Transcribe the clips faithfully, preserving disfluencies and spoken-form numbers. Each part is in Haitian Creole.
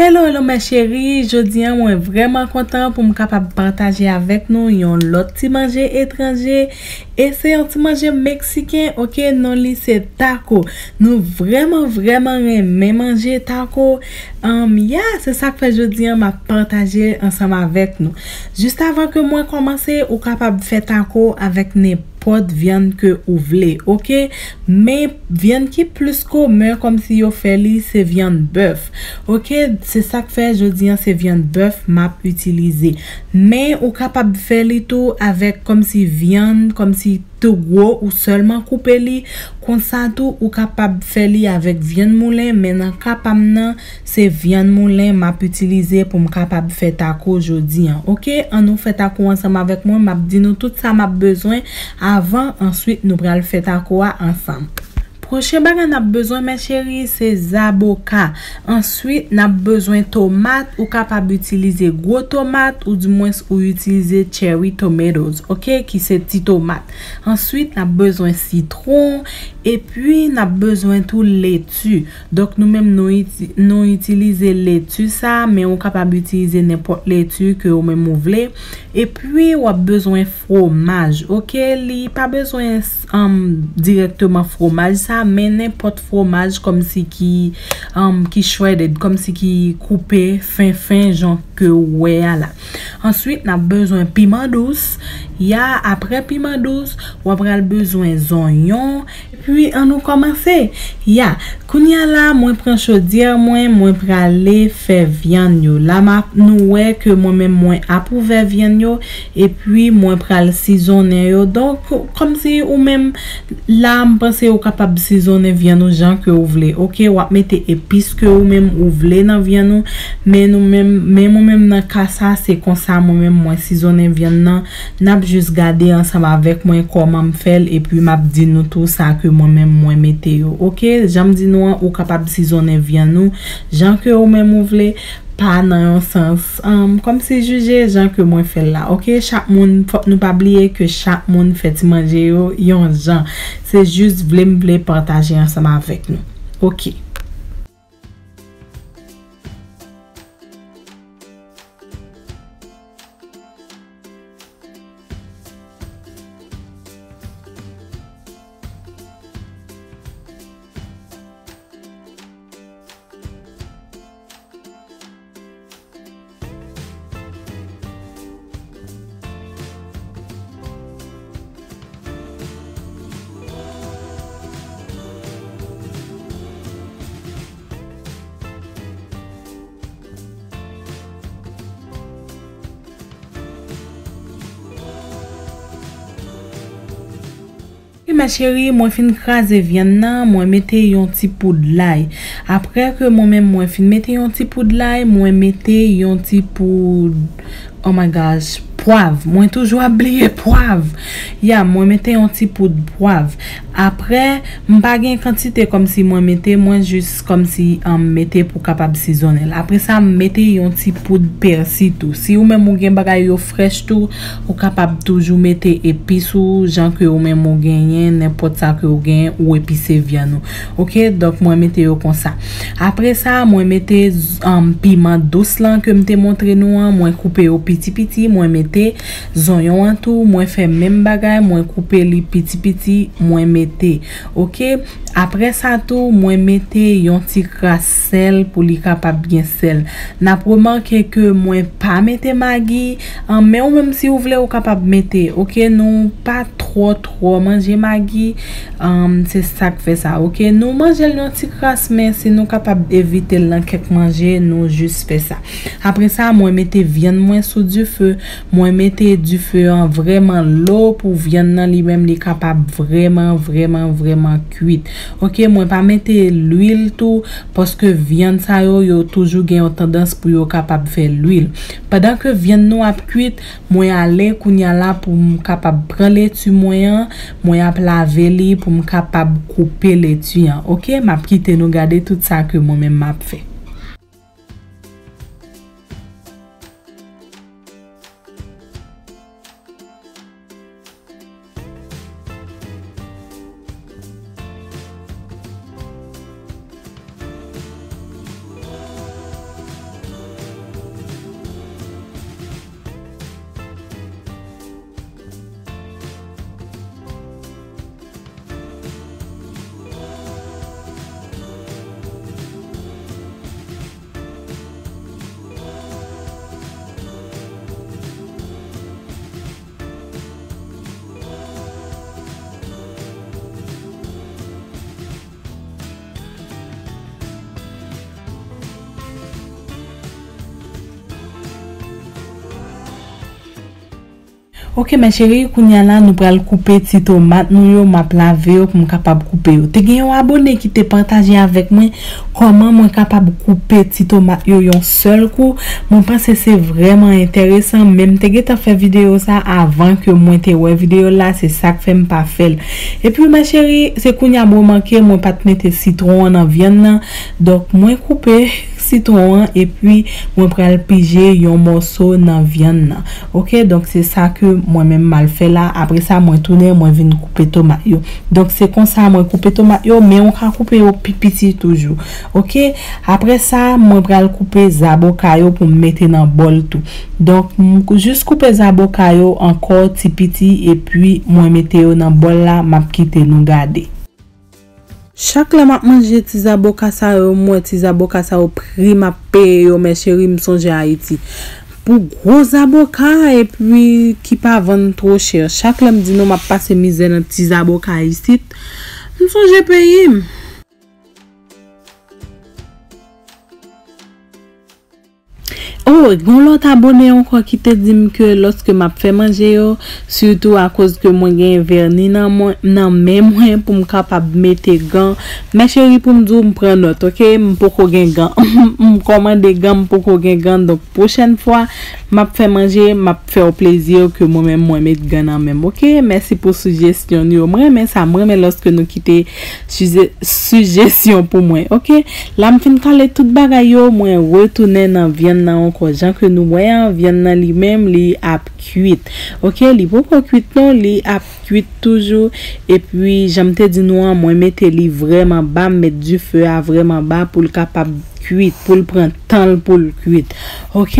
Hello, hello, mes chéries. Jodi a, mwen vrèman kontan pou m kapab pataje avèk nou yon lòt ti manje etranje. E se yon ti manje meksiken, oke? Non li se taco. Nou vrèman, vrèman renmen manje taco. Um, yeah, se sa k fè jodi a, m ap pataje ansanm avèk nou. Jis avan ke mwen kòmanse, ou kapab fè taco avèk nenpòt vyann ke ou vle, oke? Men vyann ki plis komen kòmsi yo fè li, se vyann bèf. Oke, se sa k fè jodi a se vyann bèf m ap itilize. Men ou kapab fè li tou avèk kòmsi vyann, kòmsi tou gwo, ou sèlman koupe li. Konsa tou, ou kapab fè li avèk vyann moulen, men nan ka pa m nan, se vyann moulen m ap itilize pou m kapab fè taco jodi a. Oke, ann nou fè taco ansanm avèk mwen, m ap di nou tout sa m ap bezwen avan, answit nou pral fè taco a ansanm. Pwochen bagay n ap bezwen, mes chéries, se zaboka. Answit, n ap bezwen tomat. Ou kapab itilize gwo tomat, oudimwens ou itilize cherry tomatoes, oke, ki se ti tomat. Answit, n ap bezwen sitwon, epi n ap bezwen tou leti. Donk, nou menm, nou iti-, nou itilize leti sa, men ou kapab itilize nenpòt leti ke ou menm ou vle. Epi, w ap bezwen fwomaj, oke? Li pa bezwen, um, dirèkteman fwomaj sa, men nenpòt fwomaj kòmsi ki, um, ki shredded, kòmsi ki koupe fen fen jan ke w wè a la. Answit, n ap bezwen piman dous. Ya, apre piman dous, w ap pral bezwen zonyon. Epi, ann nou kòmanse. Ya, kounye a la, mwen pran chodyè mwen, mwen prale fè vyann yo. La, m ap, nou wè ke mwen menm, mwen ap ouvè vyann yo, epi mwen pral sizonnen yo. Donk, kòmsi ou menm, la, m panse ou kapab sizonnen vyann ou jan ke ou vle. Oke, w ap mete epis ke ou menm ou vle nan vyann ou. Men nou menm, men mwen menm nan ka sa, se konsa mwen menm mwen sizonnen vyann nan. N ap jis gade ansanm avèk mwen kòman m fè l, epi m ap di nou tou sa ke mwen menm mwen mete yo. Oke, jan m di nou an, ou kapab sizonnen vyann ou jan ke ou menm ou vle, pa nan yon sans, um, kòmsi jije jan ke mwen fè l la. Oke, chak moun, fòk nou pa bliye ke chak moun fè ti manje yo yon jan. Se jis vle m vle pataje ansanm avèk nou. Oke. E mes chéries, mwen fin kraze vyann nan, mwen mete yon ti poud lay. Apre ke mwen menm mwen fin mete yon ti poud lay, mwen mete yon ti poud, oh my gosh, pwav. Mwen toujou ap bliye pwav. Ya, mwen mete yon ti poud pwav. Apre, m pa gen kantite kòmsi mwen mete, mwen jis kòmsi, um, mete pou kapab sizonnen l. Apre sa, m mete yon ti poud pèsi tou. Si ou menm ou gen bagay yo frèch tou, ou kapab toujou mete epis ou, jan ke ou menm ou genyen, nenpòt sa ke ou genyen, ou epise vyann ou. Oke, donk mwen mete yo konsa. Apre sa, mwen mete, um, piman dous lan ke m te montre nou an, mwen koupe yo piti piti, mwen mete zonyon an tou, mwen fè menm bagay, mwen koupe li piti piti, mwen mete. Oke, apre sa tou, mwen mete yon ti kras sèl pou li kapab gen sèl. N ap remake ke mwen pa mete magi, an, men ou menm si ou vle ou kapab mete. Oke, nou pa twò twò manje magi, an, se sa k fè sa. Oke, nou manje l yon ti kras, men si nou kapab evite l nan kèk manje, nou jis fè sa. Apre sa, mwen mete vyann mwen sou dife. Mwen mete dife an vrèman lo pou vyann nan li menm li kapab vrèman, vrèman, vrèman kwit. Oke, mwen pa mete lwil tou, paske vyann sa yo, yo toujou gen yon tandans pou yo kapab fè lwil. Pandan ke vyann nou ap kwit, mwen ale kounye a la pou m kapab pran leti mwen an, mwen ap lave li pou m kapab koupe leti an. Oke, m ap kite nou gade tout sa ke mwen menm m ap fè. Ok, mes chéries, kounye a la, nou pral koupe ti tomat nou yo, m ap lave yo pou m kapab koupe yo. Te gen yon abone ki te pataje avèk mwen kòman mwen kapab koupe ti tomat yo yon sèl kou. Mwen panse se vrèman enteresan, men m te gentan fè videyo sa avan ke mwen te wè videyo la, se sa k fè m pa fè l. Epi, mes chéries, se kounye a m remake mwen pa t mete sitwon an nan vyann nan. Donk, mwen koupe sitwon an, epi mwen pral pije yon mòso nan vyann nan. Ok, donk se sa ke mwen menm m al fè la. Apre sa, mwen tounen, mwen vin koupe tomat yo. Donk se konsa mwen koupe tomat yo, men ou ka koupe yo pi piti toujou. Ok, apre sa, mwen pral koupe zaboka yo pou m mete nan bòl tou. Donk, m kou-, jis koupe zaboka yo ankò ti piti, epi mwen mete yo nan bòl la, m ap kite nou gade. Chak lè m ap manje ti zaboka sa yo, m wè ti zaboka sa yo, pri m ap peye yo, mes chéries, m sonje Ayiti. Pou gwo zaboka, epi ki pa vann twò chè. Chak lè m di nou m ap pase mizè nan ti zaboka isit, m sonje peyi m. Oh, gen yon lòt abone ankò ki te di m ke lòske m ap fè manje yo, sitou akoz ke mwen gen vèni nan mwen, nan men mwen pou m kapab mete gan. Mes chéries, pou m di w, m pran nòt, ok? M poko gen gan. M kòmande gan, m poko gen gan. Donk, pwochèn fwa, m ap fè manje, m ap fè w plezi ke mwen menm mwen met gan nan men m, ok? Mèsi pou sijesyon nou yo. Mwen renmen sa, mwen renmen lòske nou kite sije-, sijesyon pou mwen, ok? La m fin kale tout bagay yo, mwen retounen nan vyann nan ankò. Jan ke nou wè an, vyann nan li menm, li ap kwit. Ok, li poko kwit non, li ap kwit toujou. Epi, jan m te di nou an, mwen mete li vrèman ba, m met dife a vrèman ba pou l kapab kwit, pou l pran tan l pou l kwit. Ok,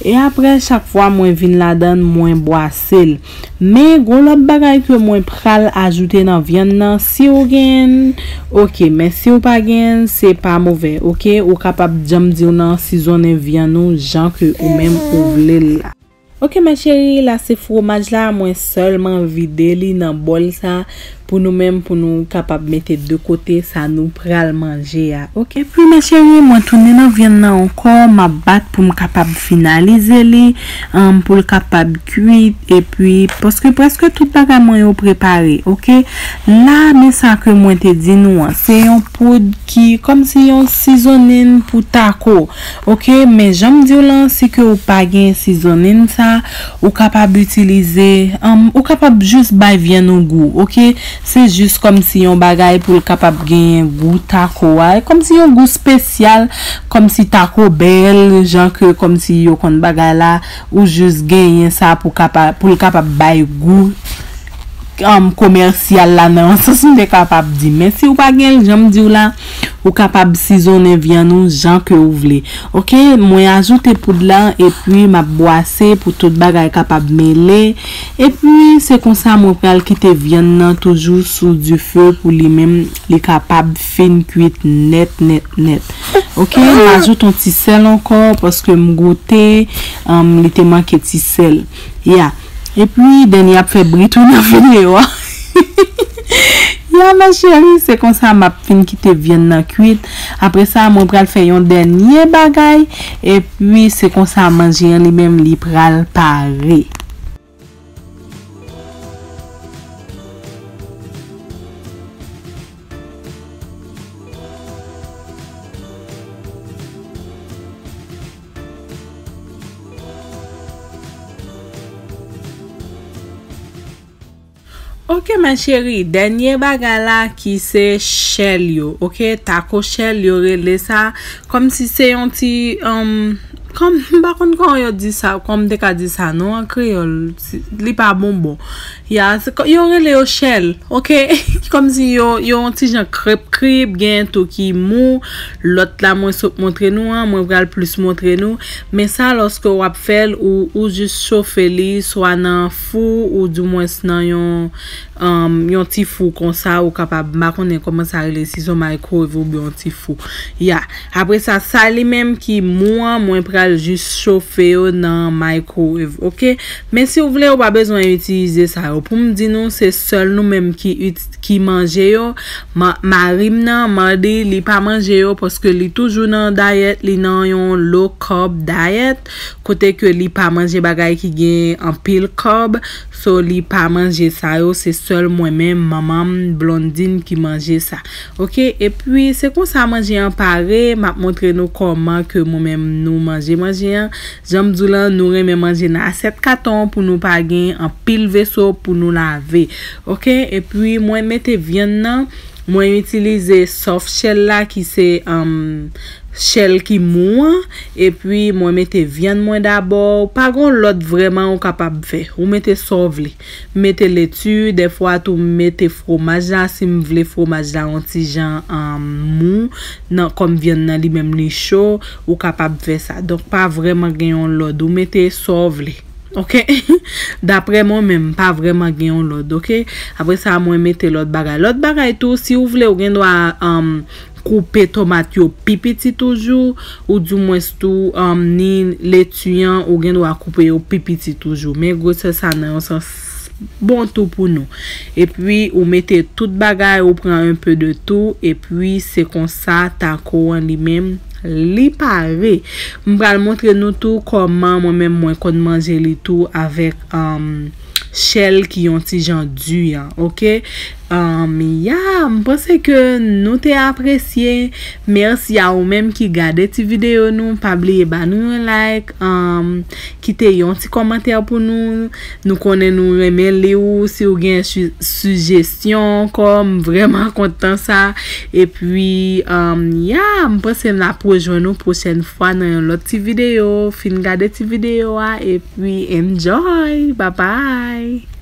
e apre, chak fwa mwen vin ladan l, mwen bwase l. Men, gon lòt bagay ke mwen pral ajoute nan vyann nan, si ou genyen l, ok, men si ou pa genyen l, se pa move, ok? Ou kapab, jan m di w nan, sizonnen vyann ou jan ke ou menm ou vle l la. Ok, mes chéries, la se fwomaj la, mwen sèlman vide li nan bòl sa pou nou menm, pou nou kapab mete de kote sa nou pral manje a, ok? Epi, mes chéries, mwen tounen nan vyann nan ankò, m ap bat pou m kapab finalize li, um, pou l kapab kwit, epi, paske prèske tout bagay mwen yo prepare, ok? La, men sa ke mwen te di nou an, se yon poud ki kòmsi yon sizonnen pou tako, ok? Men jan m di w lan, si ke ou pa gen sizonnen sa, ou kapab itilize, um, ou kapab jis bay vyann ou gou, ok? Se jis kòmsi yon bagay pou l kapab genyen gou tako a, e kòmsi yon gou espesyal, kòmsi tako bèl, jan ke kòmsi yo konn bagay la, ou jis genyen sa pou kapa-, pou l kapab bay gou, um, komèsyal la, nan yon sans m te kapab di. Men si ou pa gen l, jan m di w la, ou kapab sizonnen vyann ou jan ke ou vle. Ok, mwen ajoute poud la, epi m ap bwase pou tout bagay kapab mele. Epi, se konsa mwen pral kite vyann nan toujou sou dife pou li menm, li kapab fin kwit nèt, nèt, nèt. Ok, m ajoute yon ti sèl ankò, paske m goute, um, li te manke ti sèl. Ya. Epi, Dany ap fè bri tou nan videyo a. Ya, mes chéries, se konsa m ap fin kite vyann nan kwit. Apre sa, mwen pral fè yon dènye bagay. Epi, se konsa manje an li menm, li pral pare. Ok, mes chéries, dènye bagay la ki se shell yo, ok? Tako shell yo rele sa, kòmsi se yon ti, um, kòm, m pa konn kòman yo di sa, kòman m te ka di sa non an kreyòl, si, li pa bonbon. Ya, se kò-, yo rele yo shell, ok? Kòmsi yo, yo yon ti jan krèp krib, gen tou ki mou, lòt la mwen sot montre nou an, mwen pral plis montre nou. Men sa, lòske w ap fè l, ou, ou jis chofe li, swa nan fou, ou dimwens nan yon, um, yon ti fou konsa, ou kapab, m pa konnen kòman sa rele, si se yon microwave oubyen yon ti fou. Ya. Apre sa, sa li menm ki mou an, mwen pral al jis chofe yo nan microwave, oke? Men si w vle, ou pa bezwen itilize sa yo. Pou m di nou, se sèl nou menm ki, ki manje yo. Mari m nan, Mardi, li pa manje yo paske li toujou nan dayèt, li nan yon low carb diet, kote ke li pa manje bagay ki gen anpil carb. So, li pa manje sa yo, se sèl mwen menm, manman m, Blondine ki manje sa. Oke, epi se konsa manje an pare, m ap montre nou kòman ke mwen menm nou manje manje an. Jan m di w lan, nou renmen manje nan asyèt katon pou nou pa gen anpil veso pou nou lave. Oke, epi mwen mete vyann nan, mwen itilize soft shell la ki se um, shell ki mou an, epi mwen mete vyann mwen dabò. Pa gen lòt vrèman ou kapab fè. Ou mete sa w vle. M mete leti, dèfwa tou m mete fwomaj la, si m vle fwomaj la yon ti jan um, mou, nan, kòm vyann nan li menm li cho, ou kapab fè sa. Donk, pa vrèman gen yon lòd. Ou mete sa w vle. Oke? Daprè mwen menm, pa vrèman gen yon lòd, oke? Apre sa, mwen mete lòt bagay. Lòt bagay tou, si w vle, ou gen dwa um, koupe tomat yo pi piti toujou, ou dimwens tou um, ni leti an, ou gen dwa koupe yo pi piti toujou. Men gwosè sa nan yon sans bon tou pou nou. Epi, ou mete tout bagay, ou pran un peu de tout, epi se konsa tako an li menm, li pare. M pral montre nou tou kòman mwen menm mwen konn manje li tou avèk um, shell ki yon ti jan di an, oke? Um, ya, m panse ke nou te apresye. Mèsi a ou menm ki gade ti videyo nou. Pa bliye ba nou yon like, um, kite yon ti kòmantè pou nou. Nou konnen nou renmen li w. Si w gen su- sijesyon ankò, m vrèman kontan sa. Epi, um, ya, m panse m ap rejwenn nou pwochèn fwa nan yon lòt ti videyo. Fin gade ti videyo a, epi enjoy. Bye bye.